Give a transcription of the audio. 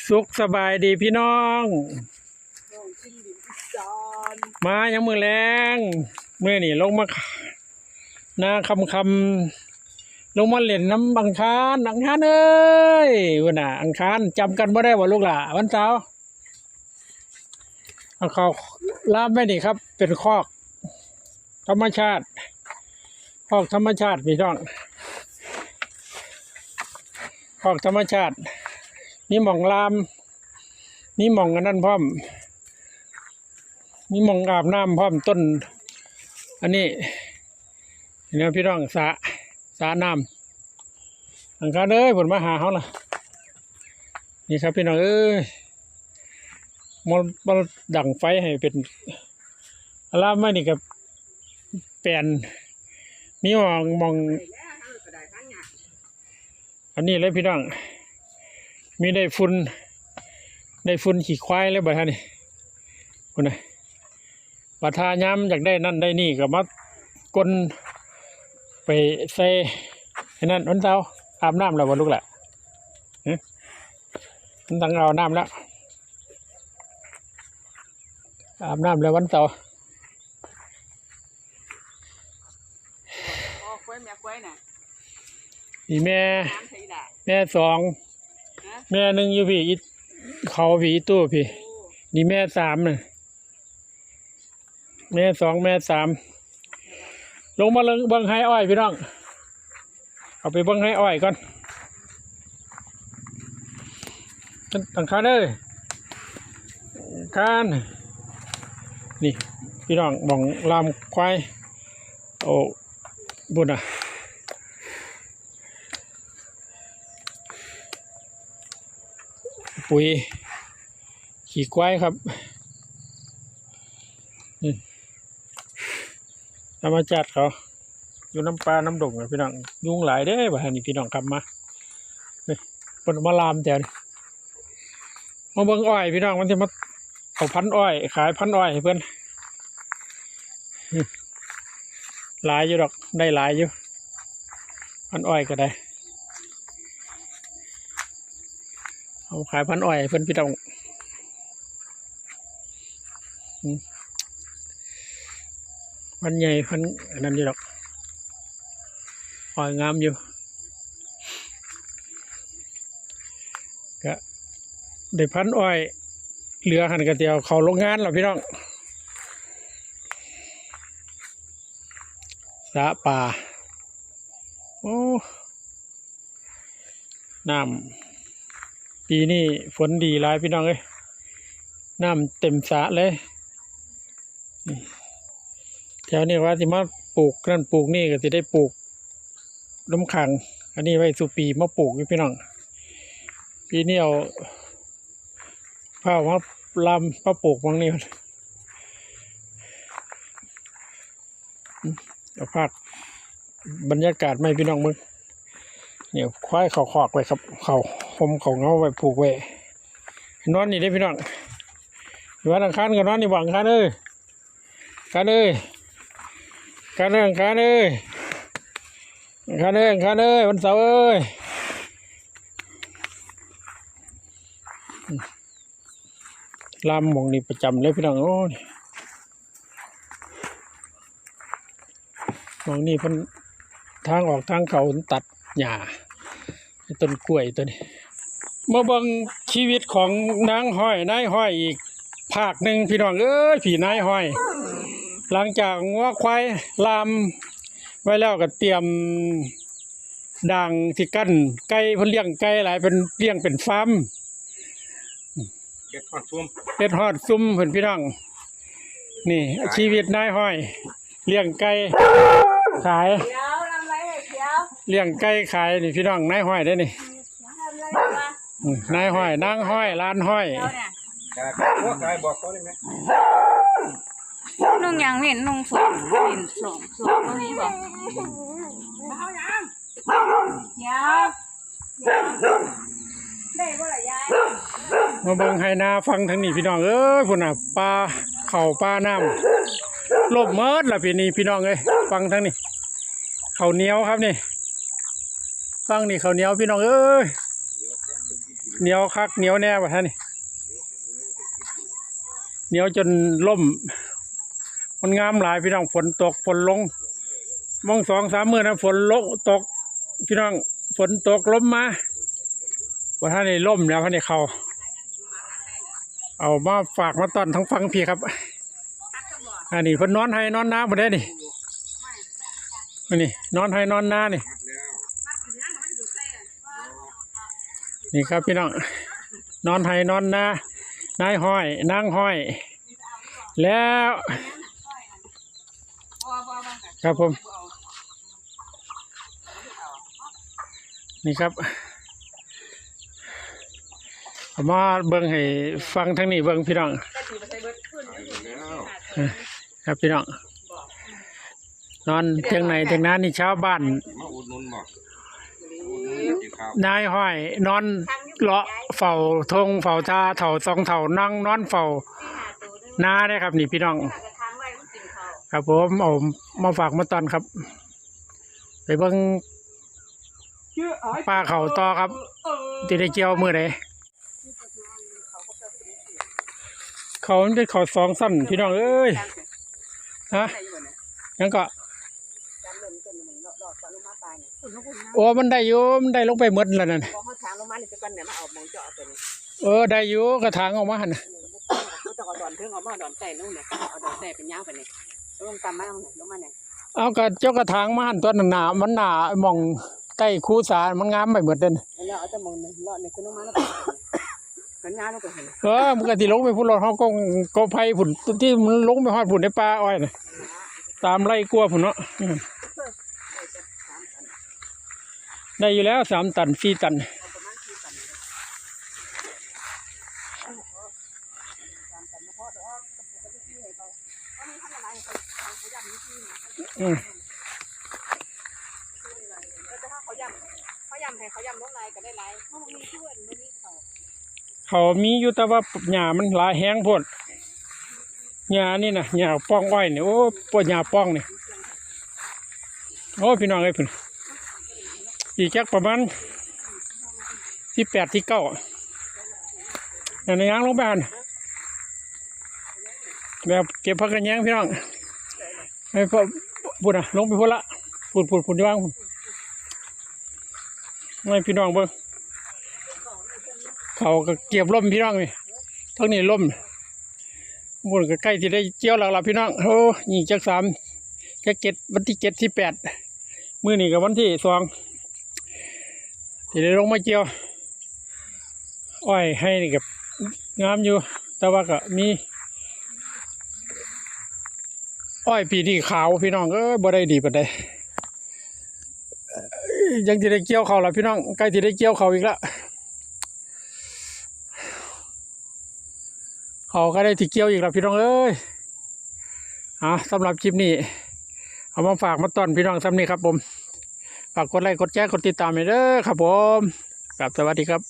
ສຸກສະບາຍດີພີ່ນ້ອງ ມາຍາມມື້ແລງ ມື້ນີ້ລົງມານາຄ່ຳໆ ລົງມາຫຼິ້ນນຳອັງຄານ ອັງຄານເອີຍ ພຸ້ນນະ ອັງຄານ ຈຳກັນບໍ່ໄດ້ບໍ່ລູກຫຼ້າ ວັນເສົາ ເອົາເຂົ້າລາມໄວ້ນີ້ຄັບ ເປັນຄອກທຳມະຊາດ ຄອກທຳມະຊາດພີ່ນ້ອງ ຄອກທຳມະຊາດ ມີໝ່ອງລາມ ມີໝ່ອງອັນນັ້ນພ້ອມ ມີໝ່ອງອາບນ້ຳພ້ອມ ຕົ້ນອັນນີ້ ນີ້ນະພີ່ນ້ອງ ສະ ສະນ້ຳ ອັງຄານເອີຍ ເພິ່ນມາຫາເຮົາລະ ນີ້ຄັບພີ່ນ້ອງເອີຍ ມາ ມາດັງໄຟໃຫ້ເປັນ ອາລາມໄວ້ນີ້ກໍແປນ ມີໝ່ອງ ໝ່ອງ ອັນນີ້ເລີຍພີ່ນ້ອງ ມີໄດ້ຝຸ່ນ ໄດ້ຝຸ່ນຂີ້ຄວາຍເລີຍບັດນີ້ ພຸ້ນນະ ບັດຖ້າຍາມຢາກໄດ້ນັ້ນໄດ້ນີ້ກໍມາກົນໄປໃສ່ໃຫ້ນັ້ນ ວັນເສົາ ອາບນ້ຳແລ້ວບໍ່ລູກຫຼ້າ? ຫຶ? ມັນຕ້ອງອາບນ້ຳແລ້ວ ອາບນ້ຳແລ້ວວັນເສົາ ພໍ່ຄວາຍແມ່ຄວາຍນະ ນີ້ແມ່ ງາມແທ້ອີ່ຫຼ້າ ແມ່ສອງ ຮະ ແມ່ໜຶ່ງຢູ່ພີ້ ອີ່ ເຂົາພີ້ ອີ່ຕູ້ພີ້ ໂອ້ ນີ້ແມ່ສາມນະ ແມ່ສອງ ແມ່ສາມ ລົງມາເບິ່ງ ເບິ່ງໄຮ່ອ້ອຍພີ່ນ້ອງ ເຂົ້າໄປເບິ່ງໄຮ່ອ້ອຍກ່ອນ ອັງຄານເອີຍ ອັງຄານ ນີ້ພີ່ນ້ອງ ໝ່ອງລາມຄວາຍ ໂອ້ ພຸ້ນນະ ປຸ໋ຍ ຂີ້ຄວາຍຄັບ ນີ້ ທຳມະຊາດເຂົາ ຢູ່ນຳປ່ານຳດົງນະພີ່ນ້ອງ ຍຸງຫຼາຍເດ້ ບັດນີ້ພີ່ນ້ອງຄັບ ມາ ນີ້ ເພິ່ນເອົາມາລາມແຖວນີ້ ມາເບິ່ງອ້ອຍພີ່ນ້ອງ ມັນຊິມາເອົາພັນອ້ອຍ ຂາຍພັນອ້ອຍໃຫ້ເພິ່ນ ນີ້ ຫຼາຍຢູ່ດອກ ໄດ້ຫຼາຍຢູ່ ພັນອ້ອຍກໍໄດ້ ເອົາຂາຍພັນອ້ອຍໃຫ້ເພິ່ນພີ່ນ້ອງ ອືມ ພັນໃຫຍ່ ພັນອັນນັ້ນຢູ່ດອກ ອ້ອຍງາມຢູ່ ກະໄດ້ພັນອ້ອຍ ເຫຼືອຫັ້ນກະຊິເອົາເຂົ້າໂລງງານລະພີ່ນ້ອງ ສະປາ ໂອ້ ນ້ຳ ປີນີ້ຝົນດີຫຼາຍພີ່ນ້ອງເອີຍ ນ້ຳເຕັມສະເລີຍ ແຖວນີ້ວ່າຊິມາປູກນັ້ນປູກນີ້ ກໍຊິໄດ້ປູກນ້ຳຂັງ ອັນນີ້ໄວ້ສູ່ປີມາປູກຢູ່ພີ່ນ້ອງ ປີນີ້ເອົາພ້າວມາລຳມາປູກໝ່ອງນີ້ ເອົາພາບບັນຍາກາດມາໃຫ້ພີ່ນ້ອງເບິ່ງ ນີ້ ຄວາຍເຂົ້າຄອກໄວ້ຄັບ ເຂົ້າຮົ່ມເຂົ້າເງົາໄວ້ ຜູກໄວ້ ນອນນີ້ເດ້ພີ່ນ້ອງ ວັນອັງຄານກໍນອນນີ້ບໍ່ ອັງຄານເອີຍ ອັງຄານເອີຍ ອັງຄານເອີຍ ອັງຄານເອີຍ ອັງຄານເອີຍ ອັງຄານເອີຍ ວັນເສົາເອີຍ ລາມໝ່ອງນີ້ປະຈຳເລີຍພີ່ນ້ອງ ໂອ້ຍ ໝ່ອງນີ້ເພິ່ນ ທາງອອກທາງເຂົ້າເພິ່ນຕັດຫຍ້າ ຕົ້ນກ້ວຍຕົວນີ້ ມາເບິ່ງຊີວິດຂອງນາງຮ້ອຍ ນາຍຮ້ອຍອີກພາກໜຶ່ງ ພີ່ນ້ອງເອີຍ ພີ່ນາຍຮ້ອຍ ຫຼັງຈາກງົວຄວາຍລາມໄວ້ແລ້ວ ກໍຕຽມດ່າງຊິກັ້ນໄກ່ ເພິ່ນລ້ຽງໄກ່ຫຼາຍ ເພິ່ນລ້ຽງເປັນຟາມ ເຮັດຮອດຊຸມ ເຮັດຮອດຊຸມເພິ່ນພີ່ນ້ອງ ນີ້ ຂາຍ ຊີວິດນາຍຮ້ອຍ ລ້ຽງໄກ່ຂາຍ ຂຽວ ນຳໄວ້ໃຫ້ຂຽວ ລ້ຽງໄກ່ຂາຍນີ້ພີ່ນ້ອງ ນາຍຮ້ອຍເດ້ນີ້ ນຳໄວ້ໃຫ້ຂຽວ ອືມ ນາຍຮ້ອຍ ນາງຮ້ອຍ ຫຼານຮ້ອຍ ຂຽວນີ້ ຂາຍ ຂາຍ ຂາຍ ບອກເຂົາໄດ້ໄໝ? ນຸ່ງຫຍັງເຫັນນຸ່ງສອງ ເຫັນສອງ ສອງ ບໍ່ມີບໍ່? ເອົາຫຍັງ? ຂຽວ ມາເບິ່ງໄຮ່ນາຝັ່ງທາງນີ້ພີ່ນ້ອງເອີຍ ພຸ້ນນະ ປ່າເຂົ້າປ່ານ້ຳ ລົ້ມໝົດລະປີນີ້ພີ່ນ້ອງເອີຍ ຝັ່ງທາງນີ້ ເຂົ້າໜຽວຄັບນີ້ ຝັ່ງນີ້ເຂົ້າໜຽວພີ່ນ້ອງເອີຍ ໜຽວຄັກໜຽວແນ່ວ່າຊັ້ນນີ້ ໜຽວຈົນລົ້ມ. ມັນງາມຫຼາຍພີ່ນ້ອງ ຝົນຕົກຝົນລົງ ໝ່ອງສອງສາມມື້ນະ ຝົນລົງຕົກພີ່ນ້ອງ ຝົນຕົກລົມມາ ບໍ່ທັນໄດ້ລົມແລ້ວ ບໍ່ທັນໄດ້ເຂົ້າ. ເອົາມາຝາກມາຕ້ອນທາງຝັ່ງພີ້ຄັບ. ອັນນີ້ເພິ່ນນອນໄຮ່ນອນນາພຸ້ນເດ້ນີ້ ອັນນີ້ນອນໄຮ່ນອນນານີ້ ນີ້ຄັບພີ່ນ້ອງ ນອນໄຮ່ນອນນາ ນາຍຮ້ອຍນາງຮ້ອຍແລ້ວ ຄັບຜົມ. ນີ້ຄັບ ເອົາມາເບິ່ງໃຫ້ຟັງທາງນີ້ເບິ່ງພີ່ນ້ອງ ເອີ ຄັບພີ່ນ້ອງ ນອນເຖິງໄຮ່ເຖິງນານີ້ ຊາວບ້ານ ມາອຸດໜູນບໍ່? ນາຍຮ້ອຍນອນເລາະເຝົ້າທົ່ງເຝົ້າທ່າ ເຖົ້າສອງເຖົ້ານັ່ງນອນເຝົ້ານາເດ້ຄັບນີ້ພີ່ນ້ອງ ຄັບຜົມ ເອົາມາຝາກມາຕ້ອນຄັບ. ໄປເບິ່ງປ່າເຂົ້າຕໍ່ຄັບ ຊິໄດ້ກ່ຽວມື້ໃດ. ເຂົ້າມັນເປັນເຂົ້າສອງຊັ້ນພີ່ນ້ອງເອີຍ ຮະ ຫຍັງເກາະ? ໂອ້ ມັນໄດ້ຢູ່ ມັນໄດ້ລົງໄປໝົດແລ້ວນັ້ນ ເອີ ໄດ້ຢູ່ ກະຖາງອອກມາຫັ້ນນະ ເຈົ້າກໍເອົາດອນເທິງອອກມາ ດອນໃຕ້ລົງນີ້ ເອົາດອນໃຕ້ເປັນຍາວໄປນີ້ ລົງຕ່ຳມາ ລົງມານີ້. ເອົາ ກະເຈົ້າກະຖາງມາຫັ້ນຕົວະ ໜ້າ ມັນໜ້າໝ່ອງໃຕ້ຄູສາ ມັນງາມໄປໝົດເດ້ ເອົາແຕ່ໝ່ອງນີ້ເລາະນີ້ຂຶ້ນລົງມາແລ້ວ ເອີ ມັນກະຊິລົງໄປພຸ້ນ ເຮົາກໍ ກໍໄຜ່ພຸ້ນ ທີ່ມັນລົງໄປຮອດພຸ້ນ ໃນປ່າອ້ອຍນະ ຕາມໄລ່ກວ່າພຸ້ນເນາະ ອືມ ໄດ້ຢູ່ແລ້ວ ສາມຕັນ ສີ່ຕັນ. ອືມ ເຂົາມີຢູ່ ແຕ່ວ່າຫຍ້າມັນຫຼາຍແຮງໂພດ ຫຍ້ານີ້ນະ ຫຍ້າປ່ອງອ້ອຍນີ້ ໂອ້ ພວກຫຍ້າປ່ອງນີ້ ໂອ້ ພີ່ນ້ອງເອີຍ ພຸ້ນ ອີກຈັກປະມານ ສິບແປດ ສິບເກົ້າ ນັ້ນນະ ຍ່າງລົງໄປຫັ້ນ ແບບເກັບຜັກກະແຍງພີ່ນ້ອງ ໃຫ້ພວກ ພຸ້ນນະ ລົງໄປພຸ້ນລະ ພຸ້ນ ພຸ້ນ ພຸ້ນ ຢູ່ຫວ່າງພຸ້ນ ໃຫ້ພີ່ນ້ອງເບິ່ງ ເຂົາກໍເກັບລົມພີ່ນ້ອງນີ້ ທັງນີ້ລົມ ພຸ້ນກໍໃກ້ຊິໄດ້ກ່ຽວແລ້ວລະພີ່ນ້ອງ ໂອ້ ອີກຈັກສາມ ຈັກເຈັດ ວັນທີເຈັດ ສິບແປດ ມື້ນີ້ກໍວັນທີສອງ ຊິໄດ້ລົງມາກ່ຽວ ອ້ອຍໄຮ່ນີ້ກໍງາມຢູ່ ແຕ່ວ່າກໍມີ ອ້ອຍປີນີ້ຂາວພີ່ນ້ອງເອີຍ ບໍ່ໄດ້ດີປານໃດ ຍັງຊິໄດ້ກ່ຽວເຂົ້າລະພີ່ນ້ອງ ໃກ້ຊິໄດ້ກ່ຽວເຂົ້າອີກລະ ເຂົາກໍໄດ້ຊິກ່ຽວອີກລະພີ່ນ້ອງເອີຍ. ເອົາ ສຳລັບຄລິບນີ້ ເອົາມາຝາກມາຕ້ອນພີ່ນ້ອງສ່ຳນີ້ຄັບຜົມ ຝາກກົດໄລ້ ກົດແຊ ກົດຕິດຕາມໃຫ້ເດີຄັບຜົມ ຄັບ ສະຫວັດດີຄັບ.